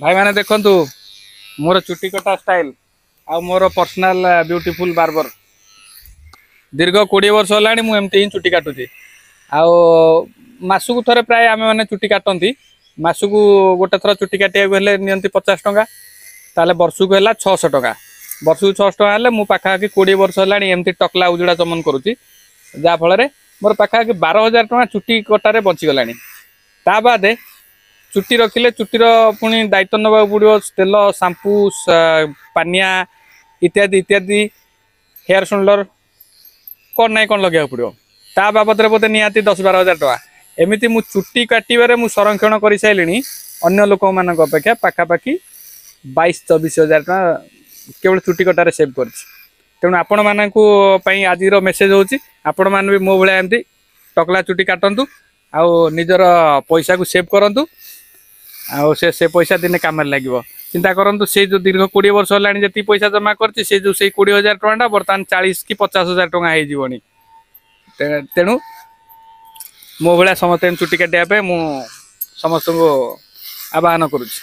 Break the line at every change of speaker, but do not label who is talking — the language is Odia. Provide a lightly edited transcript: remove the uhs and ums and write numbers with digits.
ଭାଇମାନେ ଦେଖନ୍ତୁ ମୋର ଚୁଟି କଟା ଷ୍ଟାଇଲ ଆଉ ମୋର ପର୍ସନାଲ ବ୍ୟୁଟିଫୁଲ ବାର୍ବର। ଦୀର୍ଘ 20 ବର୍ଷ ହେଲାଣି ମୁଁ ଏମିତି ହିଁ ଚୁଟି କାଟୁଛି। ଆଉ ମାସକୁ ଥରେ ପ୍ରାୟ ଆମେମାନେ ଚୁଟି କାଟନ୍ତି। ମାସକୁ ଗୋଟେ ଥର ଚୁଟି କାଟିବାକୁ ହେଲେ ନିଅନ୍ତି 50 ଟଙ୍କା, ତାହେଲେ ବର୍ଷକୁ ହେଲା 600 ଟଙ୍କା। ବର୍ଷକୁ 600 ଟଙ୍କା ହେଲେ ମୁଁ ପାଖାପାଖି 20 ବର୍ଷ ହେଲାଣି ଏମିତି ଟକଲା ଉଜୁଡ଼ା ଚମନ କରୁଛି, ଯାହାଫଳରେ ମୋର ପାଖାପାଖି 12,000 ଟଙ୍କା ଚୁଟି କଟାରେ ବଞ୍ଚିଗଲାଣି। ତା ବାଦେ ଚୁଟି ରଖିଲେ ଚୁଟିର ପୁଣି ଦାୟିତ୍ୱ ନେବାକୁ ପଡ଼ିବ, ତେଲ, ସାମ୍ପୁ, ପାନିଆ ଇତ୍ୟାଦି ଇତ୍ୟାଦି, ହେୟାର ସୁନ୍ଦର କ'ଣ ନାହିଁ କ'ଣ ଲଗେଇବାକୁ ପଡ଼ିବ। ତା ବାବଦରେ ବୋଧେ ନିହାତି 10-12 ହଜାର ଟଙ୍କା। ଏମିତି ମୁଁ ଚୁଟି କାଟିବାରେ ମୁଁ ସଂରକ୍ଷଣ କରିସାରିଲିଣି ଅନ୍ୟ ଲୋକମାନଙ୍କ ଅପେକ୍ଷା ପାଖାପାଖି 22-24 ହଜାର ଟଙ୍କା କେବଳ ଚୁଟି କଟାରେ ସେଭ୍ କରିଛି। ତେଣୁ ଆପଣମାନଙ୍କୁ ପାଇଁ ଆଜିର ମେସେଜ ହେଉଛି, ଆପଣମାନେ ବି ମୋ ଭଳିଆ ଏମିତି ଟକଲା ଚୁଟି କାଟନ୍ତୁ ଆଉ ନିଜର ପଇସାକୁ ସେଭ୍ କରନ୍ତୁ, ଆଉ ସେ ପଇସା ଦିନେ କାମରେ ଲାଗିବ। ଚିନ୍ତା କରନ୍ତୁ, ସେଇ ଯେଉଁ ଦୀର୍ଘ 20 ବର୍ଷ ହେଲାଣି ଯେତିକି ପଇସା ଜମା କରିଛି, ସେ ଯେଉଁ ସେଇ 20 ହଜାର ଟଙ୍କାଟା ବର୍ତ୍ତମାନ 40 କି 50 ହଜାର ଟଙ୍କା ହେଇଯିବଣି। ତେଣୁ ମୋ ଭଳିଆ ସମସ୍ତେ ଚୁଟି କାଟିବା ପାଇଁ ମୁଁ ସମସ୍ତଙ୍କୁ ଆବାହନ କରୁଛି।